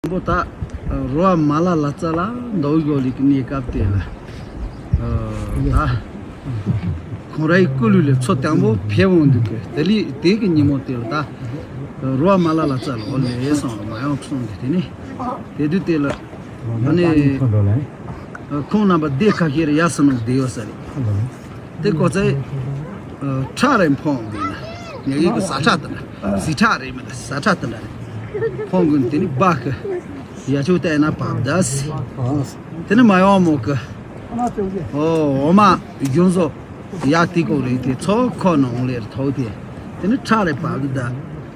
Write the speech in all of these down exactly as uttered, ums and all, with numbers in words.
པོ་ད་རོ་བ་མ་ལ་ལ་ཙ་ལ་འདའུ་ཡོ་ལི་གི་གནས་སྐབས་དེ་ལ། ད་ཁོང་རའི་སྐུ་ལུས་ལས་ཚོ་དང་པོ་ཕེབས་འོང་འདུག་གི། དེ་ལི་དེ་གི་ཉིན་མོ་དེ་ལ་ད་རོ་བ་མ་ལ་ལ་ཙ་ལ་འོ་ལེ་སོང་མ་ཡོང་སོང་གི། དེ་ནི་དེ་དུས་དེ་ལ་ཨ་ནི་ཁོང་རྣམ་པ་སྡེ་ཁ་ཤས་རེ་ཡ་སོང་ནང་བསྡད་ཡོད་ས་རེད། དེ་གོ་ཚེ་ཁྲག་རེ་འཕོངས་འདུག་ན་ངེད་ཀྱི་ས་ཁྲག་དེ་འདྲ་སི་ཁྲག་རེད་མི་འདྲ་ས་ཁྲག་དེ་འདྲ་རེད། འཕོངས་གི་དེ་ནི་སྦག་གི་ཡ་ཆུ་བལྟས་ན་བབ་ད་སི། དེ་ནི་མ་ཡོང་མོ་གི་ཨོ་འོ་མ་གཞུང་བཟོ་ཡག་དེ་གོ་རེད། དེ་ཚོ་ཁོ་ནང་ལེར་ཐོག་དེ་དེ་ནི་ཁྲག་རེ་བབ་ད་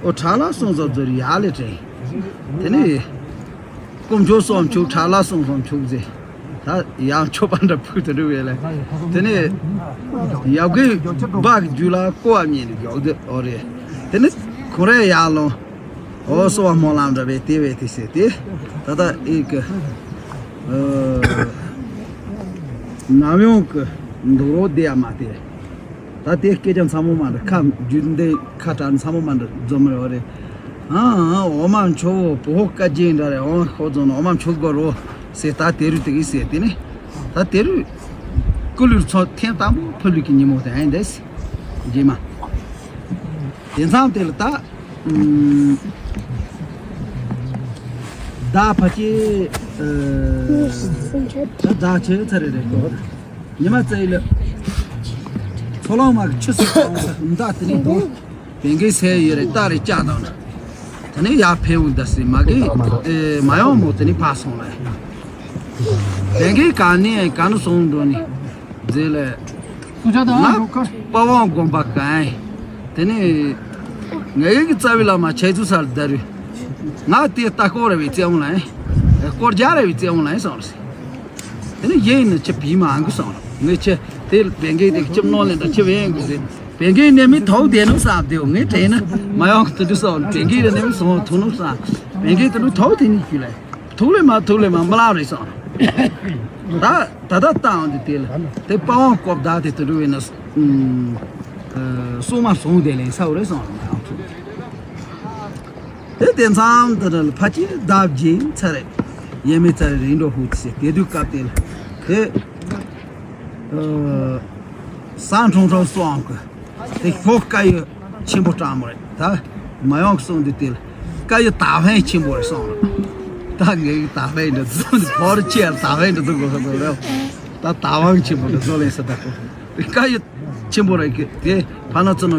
ཨོ་ཁྲག་ལ་སོང་བཟོ་བཟོ་རེ་ཡག་ལེ་དྲན། དེ་ནི། དཀོན་མཆོག་གསུམ་མཆོག་ཁྲག་ལ་གསུམ་གསུམ་མཆོག་ཟེར། ད་ཡང་མཆོད་པ་འདྲ་ཕུལ་དུ་འགྲོ་བས་ལ། དེ་ནས་ཡབ་གི་སྦག་གི་རྒྱུད་ལ་ཀོ་བ་མཉེ་ནས་ཡོག་དེ་ཨོ་རེད། དེ་ནས་ཁོ་རའི་ཡར་ལོང་། ཨོ་གསོལ་བ་སྨོན་ལམ་འདྲ་བས་དེ་བས་དེ་ཟེར་ཏེ། ད་ལྟ་ཨེ་གི་ནམ་ཡོང་གི་འདུག་རོགས་བསྡད་ཡ་མ་དེ། ད་དེ་སྐད་ཆ་ཚང་མ་མ་འདྲ་ཁ་རྒྱུད་འདི་ཁ་གྲགས་ཚང་མ་མ་འདྲ་འཛོམས་རེད་བ་རེད། ཨང་ཨང་འོ་མ་མཆོག་བོ་བོ་བཀའ་རྒྱན་འདྲ་རེད། འོ་ཁོ་ཚོ་ནི་འོ་མ་མཆོག་དགོས་རོ་ཟེར། ད་དེ་རུ་དེ་གི་ཟེར་དེ་ནི་ད་དེ་རུ་ཀུ་ལུར་ཚོ་ཐེངས་དང་པོ་ཕུ་ལུ་གི་ཉིན་མོ་དེ་ཨང་འདས་རྗེས་མ་དེ་མཚམས་དེ་ལ་ད་ཨུམ་ད་ཕ་ཅེ་ཨ་ད་ད་ཆེ་ཚ་རེད་རེད། ཉི་མ་བཙལ་ལ། ཚོ་ལོང་མ་གི་ཆུ་སོགས་གང་ས་མདའ་དེ་ནས་དོ། བན་གའི་སའི་ཡོད་རེད་རྟ་རེ་བཅག་དང་ན། དེ་ནས་ཡར་ཕེབས་འོང་ད་སྲིད་མ་གི་ཨེ་མ་ཡོང་མོ་དེ་ནས་ཕར་སོང་ལ། བན་གའི་ག་ནས་ག་ནས་སོང་འགྲོ་ནི་མཛེས་ལ། ང་པ་ཝང་དགོན་པ་གང་དེ་ནས་ངའི་གི་རྩ་བའི་བླ་མ་ཆེ་ཚུལ་སར་བདའ་རུ། ང་དེ་ལྟ་སྐོར་ར་བའི་རྩེ་འོང་ལ་ཡིན། སྐོར་རྒྱག་ར་བའི་རྩེ་འོང་ལ་ཡིན་སོང་རེད། དེ་ནི་ཡིན་ནི་ཆི་བི་མ་ཨང་གི་སོང་། ངས་ཆི་དེ་བན་གའི་དེ་ཆི་མནོ་ལེན་དང་ཆི་བན་གི་ཟེར། བན་གའི་ནས་མི་ཐོག་དེ་ནུ་ས་དེའོ་ངས་དྲན་ན་མ་ཡོང་གི་དུ་དུ་སོང་། བན་གའི་ར་ནས་མི་སོང་ཐུག་ནུ་ས། བན་གའི་དུ་ནུ་ཐོག་དེ་ནི་ཞུ་ལེ། ཐུག་ལེ་མ་ཐུག་ལེ་མ་མི་ལ་རེ་སོང་། ད་ད་ད་ལྟའང་དེ་དེ་ལ་དེ་པ་ཝང་སྐོབ་ད་དེ་དུ་རུ་བས་ན་སོ་མ་སོང་དེ་ལེན་ས་རེ་སོང་། དེ་དེ་མཚམས་དེ་ལ་ཕ་ཅི་བདག་བྱིན་ཚར་རེད། ཡེ་མེད་ཚར་རེད་འགྲོ་ཧུ་ཚེ་དེ་དུས་སྐབས་དེ་ལ་དེ་ས་ཁྲོང་ཁྲོང་སོང་གི་དེ་ཤོག་དཀར་ཡོལ་ཆེན་པོ་སྤྲང་མོ་རེད། ད་མ་ཡོང་གི་སོང་དུས་དེ་ལ་དཀར་ཡོལ་ད་ཕན་ཆེན་པོ་རེད་སོང་རེད། ད་ངའི་ད་ཕན་འདྲ་ཚོ་འདི་ཕོར་ཆེ་ད་ཕན་འདྲ་ཚོ་གོ་ས་ཚོ་རེད། ད་ད་ཕན་ཆེན་པོ་འདྲ་ཚོ་ལེན་ས་ད་གོ་དཀར་ཡོལ་ཆེན་པོ་རེད་གི་དེ་ཕ་ན་ཚོ་ནོ་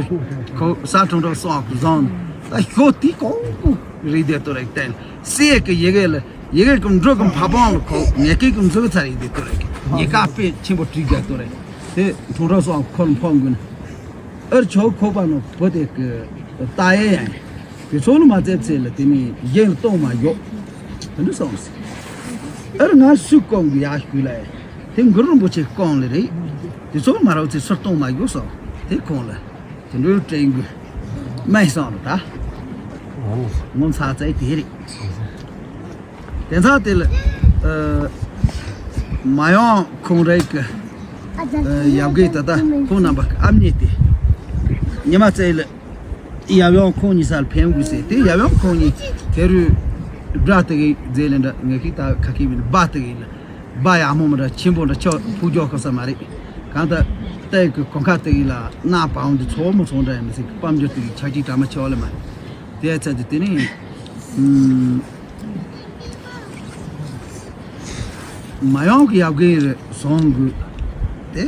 ཁོ་ས་ཁྲོང་ཁྲོང་སོང་གི་བཟང་། ད་ཤོག་དེ་གོང་གོ་རེད་དེ་ཏོ་རེད་བསྟན་སྲས་ཀྱི་ཡི་གེ་ལ་ཡི་གེ་ཀུན་འགྲོ་ཀུན་ཕ་བོང་ལ་ཁོ་ངེད་ཀའི་ཀུན་འཛུགས་ཚར་ཡི་དེ་ཏོ་རེད་གི་ཉེ་ཀ་དཔེ་ཆེན་པོ་བྲིས་རྒྱ་ཏོ་རེད། དེ་ཁྲོང་ཁྲོང་སོང་ཁོ་ལ་ཕོག་འགུན་ཨར་ཆོག་ཁོ་པ་ནོ་བོ་དེ་གི་ད་ཡེ་ཡང་དེ་ཚོ་ལ་མ་ཚད་ཚེ་ལ་དེ་ནི་རྒྱན་ལ་གཏོང་མ་ཡོད་དེ་འདྲ་སོང་སི། ཨར་ང་སུ་སྐོང་གི་ཡ་ཞུ་ལ་དེ་གུ་རུ་རིན་པོ་ཆེ་སྐོང་ལ་རེད། དེ་ཚོ་མ་རོགས་ཚེ་སུ་གཏོང་མ་ཡོད་སོང་དེ་ཁོང་ལ། དེ་འདྲའི་དྲན་གི་མེད་སོང་ར་ད། ངོ་མཚར་ཚད་དེ་རེད། དེ་ཚ་དེ་ལ་མ་ཡོང་ཁོང་རེད་གི། ཡབ་གི་ད་ལྟ་ཁོང་རྣམ་པ་ཨ་མྱེས་དེ་ཉི་མ་རྩེ་ལ་ཡབ་ཡོང་ཁོང་གཉིས་སར་ཕན་དགོས་ཟེར་དེ་ཡབ་ཡོང་ཁོང་གཉིས་དེ་རུ་སྒྲ་དེ་གི་རྫས་ལས་འདྲ་ངེད་ཀྱི་ད་ཁ་ཁེ་བི་ལ་སྦ་དེ་གི་ལ། སྦ་ཡག་མོ་མི་འདྲ་ཆེན་པོ་འདྲ་ཆོ་ཕུག་རྒྱོ་ཁོ་ས་མ་རེད། གང་ལྟར་ལྟའི་གི་གོང་ཁ་དེ་གི་ལ་གནའ་བ་འོང་དུ་ཚོ་མོ་ཚོང་འདྲ་ཡང་མི་སྲིད་གི་དཔལ་འབྱོར་དེ་གི་ཆག་ཅིག་གྲ་མ་ཆེ་བ་ལ་མ་རེད། དེ་ཚ་དུ་དེ་ནི་མ་ཡོང་གི་ཡབ་གི་རེད་སོང་གི་དེ་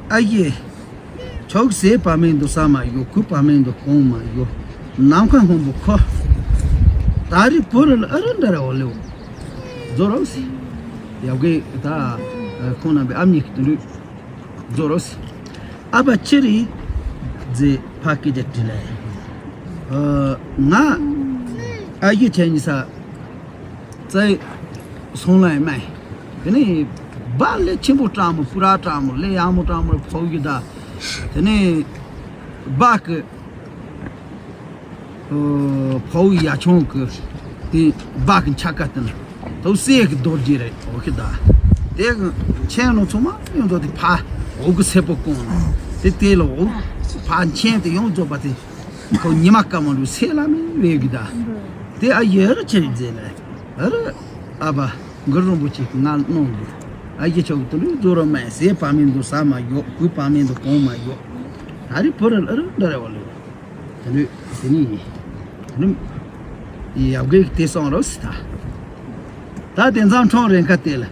ཨ་ཡེ། ཆོག་ཟས་བ་མེད་འདུག་ས་མ་ཡོ་ཁུ་བ་མེད་འདུག་གོང་མ་ཡོ། ནམ་མཁའ་སྔོན་པོ་ཁོ། ད་རི་བུ་རི་ལ་ཨ་རི་འདྲ་ར་འོ་ལེའོ། རྫོ་རོགས་སི། ཡབ་གི་ད་ཁོང་རྣམ་པའི་ཨ་མྱེས་ཀྱི་དུ་ལུས། རྫོ་རོགས་སི། ཨ་ཕ་ཆི་རི། ཛེ་ཕ་ཀི་ཇ་ཏི་ལེ། ང་ཨ་ཡེ་ཆེན་ཉི་ས། ཙའི་སོང་ལ་ཡིན་མེད། དེ་ནས་སྦ་ལས་ཆེན་པོ་སྤྲང་མོ་སྤུ་ར་སྤྲང་མོ་ལས་ཡག་མོ་སྤྲང་མོ་ཕོག་གི་ད། དེ་ནས་སྦ་གི་ཕོག་ཡ་ཆུང་གི་དེ་སྦ་གི་ཆ་ཀ་དེ་ན་དོ་སེ་གི་རྡོ་རྗེ་རེད་འོ་གི་ད། དེ་གི་མཆན་ནོ་ཚང་མ་ཡོང་ཚོ་དེ་ཕ་འོ་གི་སེ་པོ་ཀོང་ལ་དེ་དེ་ལ་འོ་ཕ་མཆན་དེ་ཡོང་ཚོ་པ་དེ་ཁོ་ཉི་མ་སྐར་མ་རུ་སེ་ལ་མི་བས་གི་ད། དེ་ཨ་ཡེ་ར་ཆེ་རིག་མཛེས་ལ། ཨ་རི། ཨ་ཕ། གུ་རུ་རིན་པོ་ཆེ་གིས་ང་གནང་འདུག་ཨ་ཡེ་ཆོག་གི་དུ་ལུས་རྫོ་ར་མ་ཟས་པ་མེད་འདུག་ཟ་མ་ཡོག་གུ་པ་མེད་འདུག་གོང་མ་ཡོག་ད་རི་བུ་རི་ཨ་རི་འདྲ་རེ་བ་ལུས། དེ་ནི་དེ་ནི་ཡིན། དེ་ནི་ཡབ་གེ་དེ་སོང་རོགས་སི་ད། ད་དེ་མཚམས་ཁྲོང་རེ་ཁ་དེ་ལ།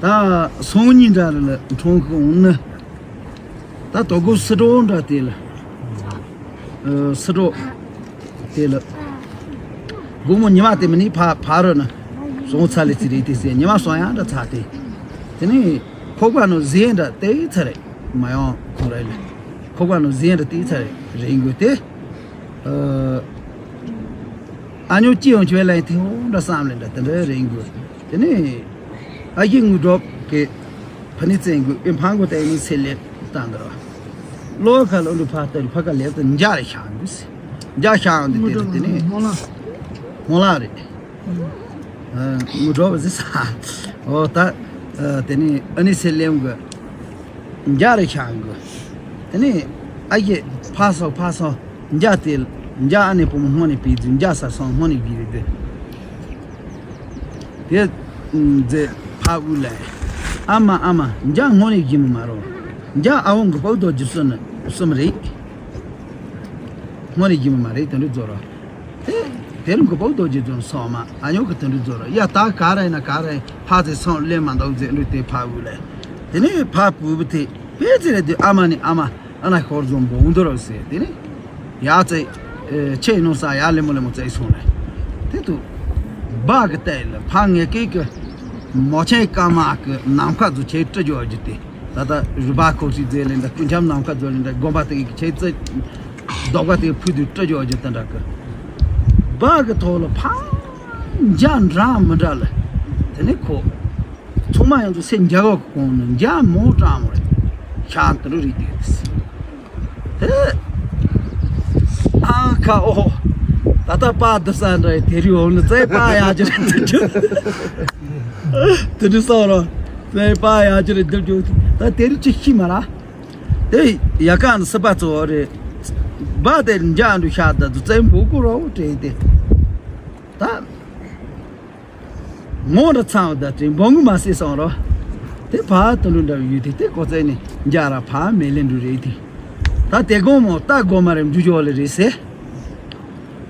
ད་སོང་ཉིན་འདྲ་རེ་ལ་ཁྲོང་གི་འོང་ནི། ད་དོ་གོ་སི་ཏྲོ་འདྲ་དེ་ལ། ཨ་སི་ཏྲོ་དེ་ལ། དགོང་མོ་ཉི་མ་དེ་མི་ནི་ཕ་ཕ་རོ་ན། སོང་ཚ་ལེ་ཚི་རེད་དེ་ཟེར་ཉི་མ་སོང་ཡང་འདྲ་ཚ་དེ། དེ་ནི་ཁོག་པ་ནོ་ཟེ་འདྲ་དེ་ཚ་རེད་མ་ཡོང་ཁོ་རེ་ལ། ཁོག་པ་ནོ་ཟེ་འདྲ་དེ་ཚ་རེད་རེད་འགོ་དེ། ཨ་ཨ་ཉོ་ཅི་ཡོང་ཆོས་ལ་ཐེ་འོང་འདྲ་བསམ་ལེ་འདྲ་དེ་འདྲ་རེད་འགོ། དེ་ནས་ཨ་ཡེ་དངུལ་སྒྲོབ་ཀྱི་ཕ་ནི་བཙན་གོ་ཨེ་ཕང་གོ་ཏའི་ནི་སེ་ལེབ་བཏང་འདྲ་བ། ལོ་ཁ་ལོ་འདུ་ཕ་ཏ་རི་ཕ་ཁ་ལེབ་ཏུ་འཇའ་རེ་ཤང་འདུ་སེ། འཇའ་ཤང་འདི་དེ་དེ་ནས་སྨོན་ལམ་སྨོན་ལམ་རེད། དངུལ་སྒྲོབ་ཟི་ས། འོ་ད། དེ་ནས་ཨ་ནི་སེ་ལེབ་གི་འཇའ་རེ་ཤང་གི། དེ་ནས་ཨ་ཡེ་ཕ་སོ་ཕ་སོ། འཇའ་དེ། འཇའ་ཨ་ནེ་བུ་མོ་སྔོན་ནས་བི་འཛིན་འཇའ་ས་སོང་སྔོན་ནས་བི་རེད་དེ། དེ་མཛེས་ཕ་དབུ་ལས། ཨ་མ་ཨ་མ་འཇའ་སྔོན་ནས་བི་མི་མ་རོ། འཇའ་ཨ་བོ་གི་པའུ་རྡོ་རྗེ་གསུམ་ནི་གསུམ་རེད། སྔོན་ནས་བི་མི་མ་རེད་དེ་འདྲ་རྫོ་རོ། དེ་དེ་རིང་གི་པའུ་རྡོ་རྗེ་གསུམ་སོང་མ་ཨ་ཉོ་གི་དེ་འདྲ་རྫོ་རོ་ཡ་ད་ག་རེ་ན་ག་རེ་ཕ་ཚེ་སོང་ལེ་མ་འདུག་ཟེར་འདྲ་དེ་ཕ་དབུ་ལས། དེ་ནས་ཕ་བུ་བུ་དེ་པེ་ཚེ་རེད་དེ་ཨ་མ་ནི་ཨ་མ། ཨ་ན་ཤོར་ཛོམ་བོང་དུ་རོ་ཟེར་དེ་ནི། ཡ་ཙེ། ཨེ་ཆེ་ནོ་ས་ཡ་ལེ་མོ་ལེ་མོ་ཙེ་སོང་ལེ། དེ་དུ། སྦ་གི་ཏའི་ལ་ཕ་ངེ་ཀེ་གི། མོ་ཆེ་ཀ་མ་གི་ནམ་མཁའ་ཛུ་ཆེ་སྤྲི་ཇོ་ཇི་དེ། ད་ལྟ་རུ་སྦ་ཁོ་ཤི་ཛེ་ལེ་འདྲ་ཀུན་ཁྱམ་ནམ་མཁའ་ཛོ་ལེ་འདྲ་དགོན་པ་དེ་གི་ཆེ་ཙེ། རྡོག་པ་དེ་ཕུ་དུ་སྤྲི་ཇོ་ཇི་དེ་འདྲ་གི། སྦ་གི་ཐོག་ལ་ཕ། འཇའ་འདྲ་མི་འདྲ་ལ། དེ་ནི་ཁོ། ཚང་མ་ཡང་དུ་སེ་འཇའ་ག་གོང་ནས་འཇའ་མོ་གྲང་མོ་རེད། ཤང་དུ་རུ་རིག་དེ་རེད། དེ། ཨང་ཁ་ཨོ། ད་ལྟ་པ་འདི་ས་འདྲ་དེ་རིག་འོང་ནི་ཙེ་པ་ཡ་ཅི་རེད་འདི་རྒྱུ། དེ་འདྲ་སོང་རོ། ཙེ་པ་ཡ་ཅི་རེད་འདི་རྒྱུ། ད་དེ་རིག་ཅི་ཤི་མ་ར། དེ་ཡ་ཀ་འདི་སི་པ་ཙོ་རེད། སྦ་དེ་འཇའ་འདུ་ཤ་ད་དུ་ཙེ་འབོ་ཀུ་རོ་དྲེ་དེ། ད། ངོ་ར་ཚང་བ་ད་དྲན་འབོང་གི་མ་སྲིད་སོང་རོ། དེ་ཕ་དུ་ལུ་འདྲ་བའི་ཡུལ་དེ་དེ་གོ་ཚད་ནི་འཇའ་ར་ཕ་མེ་ལེ་འབྲུ་རེད་དེ། ད་དེ་དགོང་མོ་ད་དགོང་མ་རེ་འབྲུ་ཇོ་ལེ་རེད་ཟེར།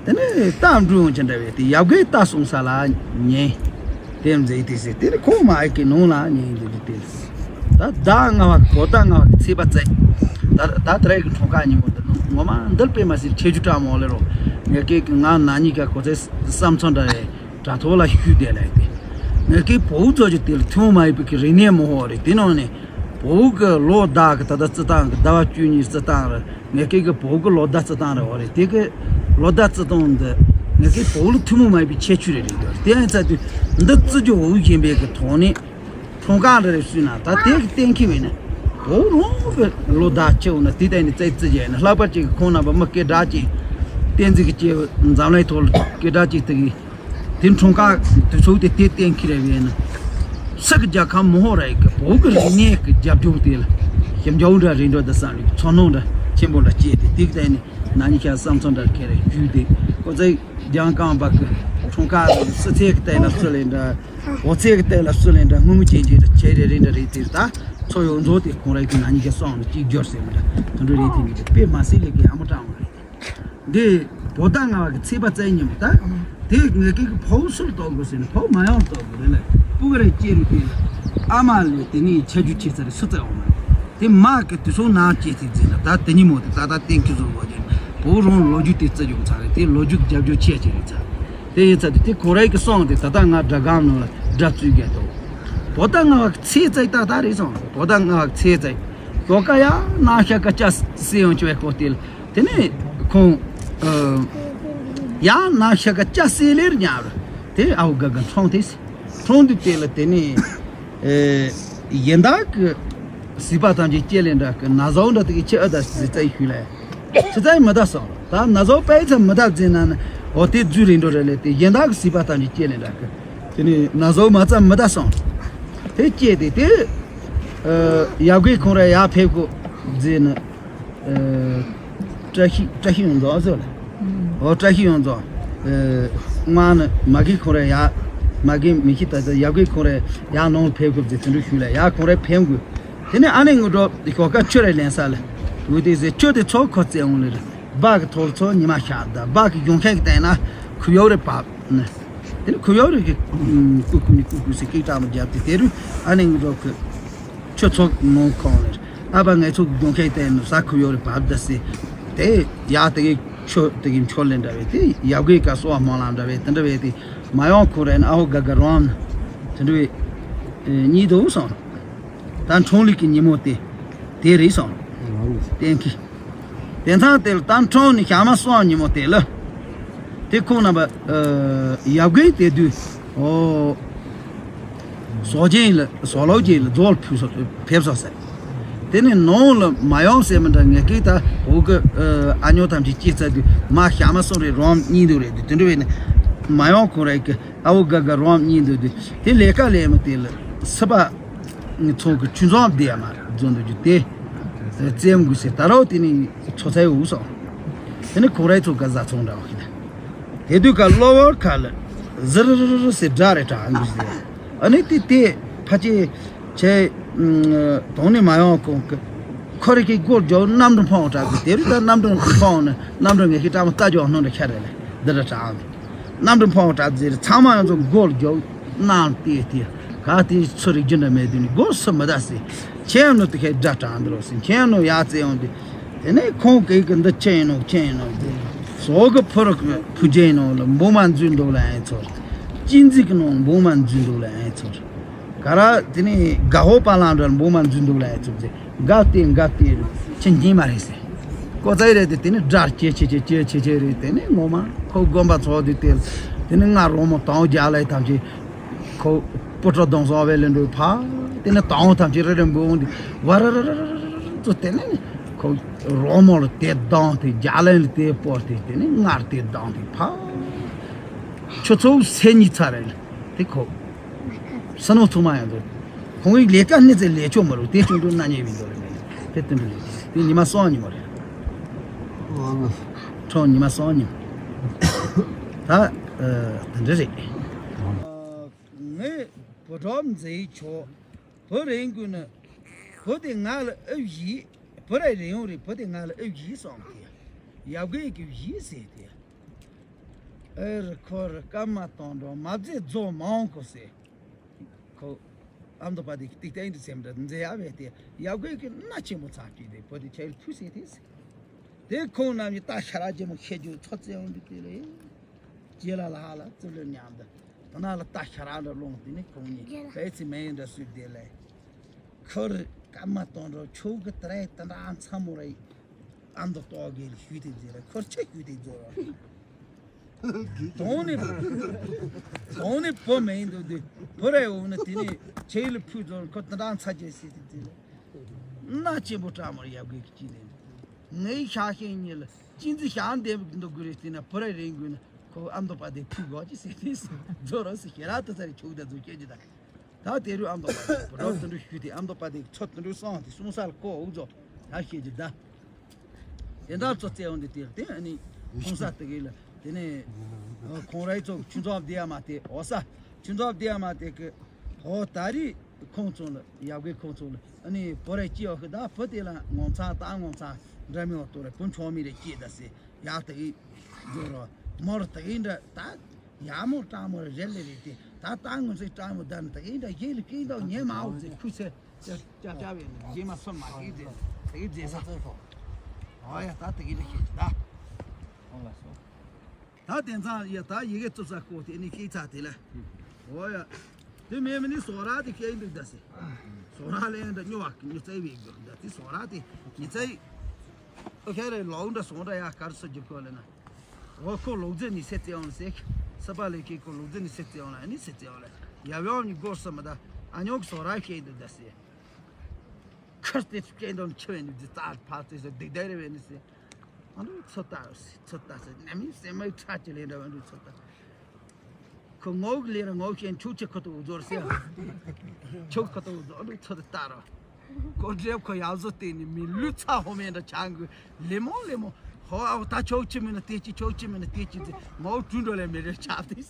དེ་ནས་ད་འབྲུ་འོང་ཅི་འདྲ་བའི་དེ་ཡབ་གེ་ད་སོང་ས་ལ་ཉེ། དེ་མཛེས་དེ་ཟེར་དེ་ནི་ཁོང་མ་ཨེ་ཀི་ནོང་ལ་ཉེ་འདུག་དེ། ད་ཟླ་ལྔ་བ་གོ་ཟླ་ལྔ་བ་གི་ཚེས་པ་བཙལ། ད་ད་དེ་རེ་གི་འཁྲུངས་སྐར་ཉིན་མོ་འདི་ནོ་ངོ་མ་འདིར་དཔེ་མ་སྲིད་ཆེ་རྒྱུ་གྲངས་མོ་ལེ་རོ། ངེད་ཀེ་གི་ང་ན་ཉི་ག་གོ་ཚད་བསམ་ཚོད་འདྲ་རེད། དྲ་ཐོག་ལ་ཤུལ་བསྡད་ལ་ཡི་དེ། ངེད་ཀའི་བོད་ཚོ་ཅིག་དེ་ལ་ཐུན་མོང་མ་ཡིན་པའི་གི་རིག་གནས་མང་བོ་རེད་དེ་ནང་ནས། བོད་ཀྱི་ལོ་ཟླ་གི་ད་ལྟ་རྩི་སྟངས་ཀྱི་ཟླ་བ་བཅུ་གཉིས་རྩི་སྟངས་རེད། ངེད་ཀའི་གི་བོད་ཀྱི་ལོ་ཟླ་རྩི་སྟངས་རེད་བ་རེད་དེ་གི། ལོ་ཟླ་རྩི་སྟངས་འདི། ངེད་ཀའི་བོད་ལ་ཐུན་མོང་མ་ཡིན་པའི་ཁྱད་ཆོས་རེད་རེད་དེ་ཡང་ཚ་དུས་འདི་རྩི་རྒྱུ་འོས་ཡིན་པའི་གི་ཐོག་ནས། འཁྲུངས་སྐར་རེ་རེ་བསུས་ན་ད་དེ་གི་གཏན་འཁེལ་བས་ན། བོད་རང་གི་ལོ་ཟླ་ཆེ་བ་ན་དེ་ལྟ་ནས་རྩི་རྩི་བྱས་ན་ལྷག་པར་ཅིག་གི་ཁོང་རྣམ་པ་མི་སྐད་གྲགས་ཅིག་བསྟན་འཛིན་གྱི་སྐྱེས་བུ་འཛམ་གླིང་ཐོག་ལ་སྐད་གྲགས་ཅིག་དེ་གི། དེ་འཁྲུངས་སྐར་དུས་ཚོད་དེ་དེ་གཏན་འཁེལ་རེ་བས་ན། སི་གི་རྒྱལ་ཁམས་མི་ཧོ་ར་ཡི་གི་བོད་ཀྱི་རིག་གནས་ཀྱི་རྒྱབ་ལྗོངས་དེ་ལ་ཞིབ་འཇུག་འདྲ་རིན་འགྲོ་དང་བསམ་བློའི་ཚོར་སྣང་འདྲ་ཆེན་པོ་འདྲ་སྐྱེས་ཏེ་དེ་གི་ལྟ་ནས་ན་ནིང་ཤར་བསམ་ཚོར་འདྲ་ཁེ་རེ་བརྒྱུད་དེ་ཁོ་ཚོས་རྒྱང་རྐང་པ་གི་འཁྲུངས་སྐར་སི་ཚེ་གི་ལྟས་ལ་སུ་ལེན་འདྲ་འོ་ཚེ་གི་ལྟས་ལ་སུ་ལེན་འདྲ་སྔོན་མོ་ཅན་ཅན་འདྲ་ཆེ་རེ་རེ་འདྲ་རེད་དེ་ད་ཚོ་ཡོངས་རྫོགས་དེ་ཁོང་རའི་གི་ན་ནིང་ཤར་སོང་ནས་གཅིག་སྦྱོར་ཟེར་མི་འདྲ་དུད་འགྲོ་རེད་དེ་མི་འདྲ་དཔེ་མ་སྲིད་ལས་ཀའི་ཨ་མོ་གྲང་བ་རེད། འདི་བོད་ཟླ་ལྔ་བ་གི་ཚེས་པ་བཙལ་ཉིན་མོ་ད། དེ་ངེད་ཀྱི་གི་ཕོ་སུར་གཏོགས་དགོས་ཟེར་ནས་ཕོ་མ་ཡང་གཏོགས་དགོས་རེད་ལ་སྤུ་ག་རེ་སྐྱེས་རུ་དེ་ལ་ཨ་མ་ལས་དེ་ནས་ཆ་རྒྱུས་ཆེ་ཚ་རེ་སུ་བཙལ་འོང་མ་རེད། དེ་མ་གི་དུས་སོང་ནང་སྐྱེས་ཚིག་ཟེར་ན་ད་དེ་ཉིན་མོ་དེ་ད་ད་གཏན་འཁེལ་བཟོ་དགོས་ཀྱི་བོད་རང་ལོ་རྒྱུས་དེ་བརྩི་རྒྱུ་ཚ་རེད་དེ་ལོ་རྒྱུས་རྒྱབ་སྐྱོར་ཆེ་ཆེ་རེད་ཚ། དེ་ཡིན་ཚ་དེ་དེ་ཁོ་རའི་གི་སོང་དེ་ད་ད་ང་སྒྲ་སྒམ་ནང་ལ་སྒྲ་བཙུགས་རྒྱ་དོ། བོད་ཟླ་ལྔ་བ་གི་ཚེས་བཙལ་ད་ད་རེད་སོང་བོད་ཟླ་ལྔ་བ་གི་ཚེས་བཙལ། ཞོགས་ཀ་ཡང་ནང་ཤ་ཀ་ཅ་སེ་ཡོང་ཆེ་བའི་སྐོར་དེ་ལ། དེ་ནས་ཁོང་། ཨ། ཡང་ནང་ཤ་ཀ་ཅ་སེ་ལེར་ཉར། དེ་ཨའུ་ག་ག་འཁྲུངས་ཏེ། འཁྲུངས་དུས་དེ་ལ་དེ་ནས། ཨེ། ཡིན་དག་གི། སྲིད་པ་ཐམས་ཅད་སྐྱེ་ལེན་འདྲ་གི་ན་བཟའ་འདྲ་དེ་གི་ཆེ་ཨ་ད་སྲིད་རྩ་ཡི་ཤུལ་ལ། ཆེ་རྩ་ཡི་མི་ད་སོང་། ད་ན་བཟའ་པའི་ཚ་མི་ད་འཛིན་ན་ནི་འོ་དེ་རྫུ་རིང་འགྲོ་རེ་ལས་དེ་ཡིན་དག་གི་སྲིད་པ་ཐམས་ཅད་སྐྱེ་ལེན་འདྲ་གི། དེ་ནས་ན་བཟའ་མ་རྩ་མི་ད་སོང་། དེ་སྐྱེ་དེ་དེ། ཨ། ཡབ་གི་ཁོང་ར་ཡར་ཕེབས་གོ་འཛིན་ནི། ཨ། བཀྲ་ཤིས་བཀྲ་ཤིས་ཡོངས་རྫོགས་ཟེར་ལ། ཨོ་བཀྲ་ཤིས་ཡོངས་རྫོགས། ཨ། དབང་ནི་མ་གི་ཁོང་ར་ཡར་ མ་རྒན་མི་ཤི་ད་ད་ཡབ་རྒན་ཁོང་རེ་ཡར་ནང་ལ་ཕེབས་དགོས་ཟེར་དེ་འདྲ་ཞུས་ལ་ཡར་ཁོང་རེ་ཕེབས་དགོས། དེ་ནས་ཨ་ནེ་ངུ་འགྲོ་ཞོགས་ཀ་ཆུ་རེ་ལེན་ས་ལ་འུ་དེ་ཟེར་ཆུ་དེ་ཚོ་ཁོ་བཙལ་འོང་ལེ་རེད། སྦག་གི་ཐོག་ལ་ཚོ་ཉི་མ་ཤར་ད་སྦག་གི་གཞོང་ཁ་གི་སྟེང་ན་ཁུ་ཡོག་རེ་བབས་ནས། དེ་ནས་ཁུ་ཡོག་རེ་གི་ཀུ་ཀུ་ནི་ཀུ་ཀུ་ཟེར་སྐད་གྲགས་མ་བརྒྱབ་སྟེ་དེ་རུ་ཨ་ནེ་ངུ་འགྲོ་གི་ཆུ་ཚོགས་ནང་ཁོང་ལེ་རེད། ཨ་ཕ་ངའི་ཚོགས་གཞོང་ཁའི་སྟེང་ནས་ས་ཁུ་ཡོག་རེ་བབས་ད་ཟེར། དེ་ཡག་དེ་གི་ཆོ་དེ་གི་མཆོད་ལེ་འདྲ་བས་དེ་ཡབ་གི་ཀ་སོ་བ་སྨོན་ལམ་འདྲ་བས་དེ་འདྲ་བས་དེ་མ་ཡོང་ཁོ་རེ་ན་ཨ་ཧོ་ག་ག་རོམ་དེ་འདྲ་བས་གཉིད་དུ་སོང་། ད་འཁྲུངས་ལུགས་ཀྱི་ཉིན་མོ་དེ་དེ་རེད་སོང་། གཏན་འཁེལ། དེ་མཚམས་དེ་ལ་ད་འཁྲུངས་ནས་ཞག་མ་སོང་ཉིན་མོ་དེ་ལ། དེ་ཁོང་རྣམ་པ་ཡབ་གི་དེ་དུས་ཨོ། ཟོག་ཅན་ལ་ཟོག་ལོག་ཅན་ལ་རྫོགས་ལ་ཕུལ་སོ་ཕེབས་སོ་ཟེར། དེ་ནས་ནང་ལ་མ་ཡོང་ཟེར་མི་འདྲ་ངས་ཀི་ད་འོ་གི་ཨ་ཉོ་ཐམས་ཅད་སྐྱེས་ཚར་དུས་མ་ཞག་མ་སོང་རེད་རོམ་གཉིད་འདུག་རེད་དུས་དེ་འདྲ་བས་ནས་མ་ཡོང་ཁོང་རེད་གི་ཨ་བོ་ག་ག་རོམ་གཉིད་འདུག་དུས་དེ་ལས་ཀ་ལས་མི་དེ་ལ་སི་པ་ཚོང་གི་ཆུ་འཛོམས་བསྡད་ཡ་མ་རྫོང་འདུག་རྒྱུ་དེ་བཙན་དགོས་ཟེར་ད་རོགས་དེ་ནས་ཚོ་ཚའི་འུ་སོང་། དེ་ནས་ཁོང་རའི་ཚོ་ག་བཟའ་ཚོང་འདྲ་བ་ཞིག་དང་། དེ་དུས་ཀ་གློ་བུར་ཁ་ལ་ཟིར་ཟིར་ཟེར་སྒྲ་རེ་གྲགས་འདུག་ཟེར། ཨ་ནི་དེ་དེ་ཕ་ཆེ་ཆེ་དོང་ནས་མ་ཡོང་གོང་གི་ཁོ་རེ་གི་སྒོར་རྒྱོག་གནམ་གྲུ་འཕང་བ་གྲགས་ཟེར། དེ་རུ་ད་གནམ་གྲུ་འཕང་ནས་གནམ་གྲུ་ངེད་ཀྱི་སྐྲ་མོ་རྟ་རྒྱོག་སྣང་འདྲ་ཁྱ་རེ་ལ་འདི་འདྲ་གྲགས་འདུག་གནམ་གྲུ་འཕང་བ་གྲགས་ཟེར་ཚང་མ་ཡང་ཚོ་སྒོར་རྒྱོག་གནམ་བལྟས་བལྟས་ག་དེ་ཚོ་རིག་རྒྱུ་འདྲ་མེད་དུས་ནི་སྒོར་སུ་མི་ད་ཟེར། ཁྱེད་ནོ་དེ་ཁའི་སྒྲ་གྲགས་འདི་རོ་ཟེར། ཁྱེད་ནོ་ཡ་ཙེ་ཡོང་དུས། དེ་ནས་ཁོང་གིས་གི་འདི་ཅི་ཡིན་ནོ་ཅི་ཡིན་ནོ་ཟེར། ཟོག་གི་ཕུ་རུ་ཕུ་རྒྱན་ནོ་ལ་འབུ་མ་འཛུལ་འདུག་ལ་ཨེ་ཚོར། ཅི་འཛིག་གི་ནོ་འབུ་མ་འཛུལ་འདུག་ལ་ཨེ་ཚོར། ག་ར་དེ་ནས་དགའ་བོ་པ་ལང་འདྲ་འབུ་མ་འཛུལ་འདུག་ལ་ཨེ་ཚོར་ཟེར། དགའ་བལྟས་དགའ་བལྟས་ཁྱི་འགྱིང་མ་རེད་ཟེར། ཀོ་ཙའི་རེད་དེ་དེ་ནས་སྒྲ་ཆེ་ཆེ་ཆེ་ཆེ་ཆེ་ཆེ་རེད། དེ་ནས་ངོ་མ་ཁོ་དགོན་པ་ཚོགས་དུས་དེ་དེ་ནས་ང་རོ་མོ་དང་རྒྱ་ལའི་ཐམས་ཅད། ཁོ་སྤུ་གྲོགས་གདོང་སོགས་བས་ལེན་འགྲོའི་ཕ། དེ་ནས་དང་ཐམས་ཅད་རེ་རེ་འབུལ་འོང་དུས་བ་ར་ར་ར་ར་ར་ར་ཚོ་དེ་ནས་ཁོ་རོགས་མོ་ལ་དེ་བཏང་དེ་རྒྱ་ལན་ལ་དེ་སྤོར་དེ་དེ་ནས་ངར་དེ་བཏང་དེ་ཕ། ཆུ་ཚོད་སེ་གཉིས་ཚར་རེད་དེ་ཁོ། སུ་ནོ་ཚང་མ་ཡང་འདུག་ཁོང་གི་ལས་ཀ་སྣེ་ཚེ་ལས་ཆོག་མ་རུ་དེ་ཆུང་དུ་ན་ཉེ་བའི་འདོད་རེད་མེད་དེ་དེ་འདྲ་རེད། དེ་ཉི་མ་སོང་ཉི་མ་རེད། ཁྲོ་ཉི་མ་སོང་ཉི་མ། ད་དེ་འདྲ་རེད། ངས་བུ་གྲོགས་མཛེས་ཆོག་བུ་རེ་འགུལ་ནི། བུ་དེ་ང་ལ་ཨུ་བཞི། བུ་རེ་རེ་ཡོང་རེ་བུ་དེ་ང་ལ་ཨུ་བཞི་སོང་གི། ཡབ་གི་གི་བཞི་ཟེར་དེ། ཨེ་རི་ཁོ་རི་སྐར་མ་གཏོང་འགྲོ་མ་བརྫེ་རྫོགས་མ་འོང་གོ་ཟེར། ཁོ་ཨ་མདོ་པ་དེ་གི་ཏིག་ཏན་དུ་སེམས་འདྲ་མཛེས་ཡ་བས་དེ་ཡབ་གི་གི་སྣ་ཆེན་པོ་ཚ་གི་དེ་བུ་དེ་ཁྱེར་ཕུ་ཟེར་དེ་ཟེར། དེ་ཁོང་རྣམས་ཀྱི་རྟ་ཤ་ར་ཅན་མོ་ཁྱེར་རྒྱུ་ཚོ་བཙན་འོང་འདུག་དེ་ལས། ཅེ་ལ་ལ་ཧ་ལ་ཙི་ལུ་མཉམ་དུ། དོ་ན་ལ་རྟ་ཤ་ར་འདྲ་ལོངས་དེ་ནི་ཁོང་གཉིས་ཡ་ལ་པའི་ཚི་མེ་འདྲ་སུས་དེ་ལས། ཁོར་སྐར་མ་གཏོང་འགྲོ་ཆོག་གི་ཏ་རའི་ཏ་འདྲ་མཚམས་མོ་རེ། ཨ་མདོ་ཏོག་གེ་ལ་ཞུས་ཏེ་མཛད་ལ་ཁོར་ཆེ་ཞུས་ཏེ་མཛད་རོགས། དོང་ནི། དོང་ནི་བུ་མེད་འདུག་དུས་བུ་རེ་འོང་ན་དེ་ནི་ཆེ་ལ་ཕུད་རྫོང་ཁོ་ཏ་འདྲ་མཚམས་ཅན་སྲིད་དེ་མཛད་ལ། སྣ་ཆེན་པོ་བཀྲ་མོར་ཡབ་གེ་གི་ཅི་ནས། ངའི་ཤ་ཞེན་གཉིས་ལ་ཅི་འཛི་ཤ་འདེབས་འདུག་དགོས་རེད་ཟེར་ན་བུ་ར་རིང་དགོས་ན་ཁོ་ཨ་མདོ་པ་དེ་ཕུད་དགོས་ཀྱི་ཟེར་ཏེ་མཛོ་རོ་སི་ཞེ་ར་ཏི་ཚ་རེ་ཆུག་ད་མཛོ་སྐྱེ་ཀྱི་ད། ད་དེ་རུ་ཨ་མདོ་པ་དེ་བུ་ར་དུ་འགྲོ་ཞུས་ཏེ་ཨ་མདོ་པ་དེ་ཚོ་དུ་འགྲོ་སོང་དེ་སོང་ས་ལ་ཁོ་འུ་ཚོ་ད་ཤེས་ཀྱི་ད། དེ་འདྲ་ཚོ་བཙལ་འོང་དེ་དེར་དེ་ཨ་ནི་ཁོང་ས་དེ་གི་ལ་དེ་ནས་ཁོང་རའི་ཚོ་ཆུ་མཛོ་བདེ་ཡ་མ་དེ་འོ་ས་ཆུ་མཛོ་བདེ་ཡ་མ་དེ་གི་འོ་ད་རི་ཁོང་ཚོ་ལ་ཡབ་གེ་ཁོང་ཚོ་ལ་ཨ་ནི་བུ་རེ་སྐྱེས་འོ་གི་ད་བུ་དེ་ལ་ངོ་མཚར་ད་ངོ་མཚར་འདྲ་མི་འོ་ཏོ་རེ་བུ་ཆུང་མི་རེ་སྐྱེས་ད་སེ་ཡག་དེ་གི་འགྲོ་རོ་མོར་དེ་གི་འདྲ་ད་ཡག་མོ་སྤྲང་མོ་རེ་རེ་ལེ་རེ་དེ་ད་ད་ངོ་མཚར་སྤྲང་མོ་ད་ནི་དེ་གི་འདྲ་ཡེ་ལ་སྐྱེས་འདུག་ཉེ་མ་འོ་ཚེ་ཁུ་ཚེ། ཅག་ཅག་ཅག་བས་ནི་རྗེས་མ་སོ་མ་གིས་མཛད་དེ་གི་མཛད་ས། ཨོ་ཡ་ད་དེ་གི་འདྲ་ཤེས་ཀྱི་ད། ཁོང་ལ་སོ། ད་དེང་སང་ཡ་ད་ཡི་གེ་བཙུགས་ས་ཁོ་དེ་ནི་ཤེས་ཚ་དེ་ལ། ཨོ་ཡ། དེ་མེད་མི་ནི་སོ་ར་དེ་ཤེས་འདུག་ད་སེ། སོ་ར་ལེན་འདྲ་སྨྱོ་བ་སྨྱོ་རྩ་བའི་རྒྱུ་འདྲ་དེ་སོ་ར་དེ་མི་ཚེ། ཨོ་ཁེ་རེ་ལོག་འདྲ་སོང་འདྲ་ཡ་གར་སོ་རྒྱུ་ཁོ་ལེ་ན། འོ་ཁོ་ལུག་རྫི་ནི་སེ་བཙལ་འོང་ལ་སེ། སི་པ་ལེ་ཁེ་ཁོ་ལུག་རྫི་ནི་སེ་བཙལ་འོང་ལ་ཨ་ནི་སེ་བཙལ་འོང་ལ་ཡབ་ཡོང་ནི་སྒོ་སི་མི་ད་ཨ་ཉོག་སོ་ར་ཤེས་འདུག་ད་སེ། ཁར་སྟེ་སྐད་འདོན་ཆེ་བས་ནི་རྫི་རྩ་ཕར་ཚེ་སོ་སྡིག་སྡིག་རེ་བས་ནི་སེ། ཨ་འདུག་ཚོད་ལྟ་སེ་ཚོད་ལྟ་སེ་ནམ་ཡིན་སེ་མའི་ཁྲ་ཅི་ལེན་འདྲ་བ་འདུག་ཚོད་ལྟ། ཁོ་ངོ་གི་ལེ་ར་ངོ་ཤེན་ཆུ་ཆེ་ཁོ་ཐོ་ཟོར་སེ། ཆུ་ཁོ་ཐོ་ཟོར་འདུག་ཚོད་ལྟ་རོ། ཀོ་ཏྲེབ་ཁོ་ཡག་བཟོ་བལྟས་ནི་མི་ལུས་ཚ་ཧོ་མེ་འདྲ་ཆང་གི་ལེ་མོ་ལེ་མོ། ཧོ་ཨའོ་ད་ཆོག་ཅི་མིན་ན་ལྟས་ཅི་ཆོག་ཅི་མིན་ན་ལྟས་ཅི་ཟེར་ངོ་བོ་དྲུང་འགྲོ་ལེ་མི་རེ་ཆགས་ཏེ།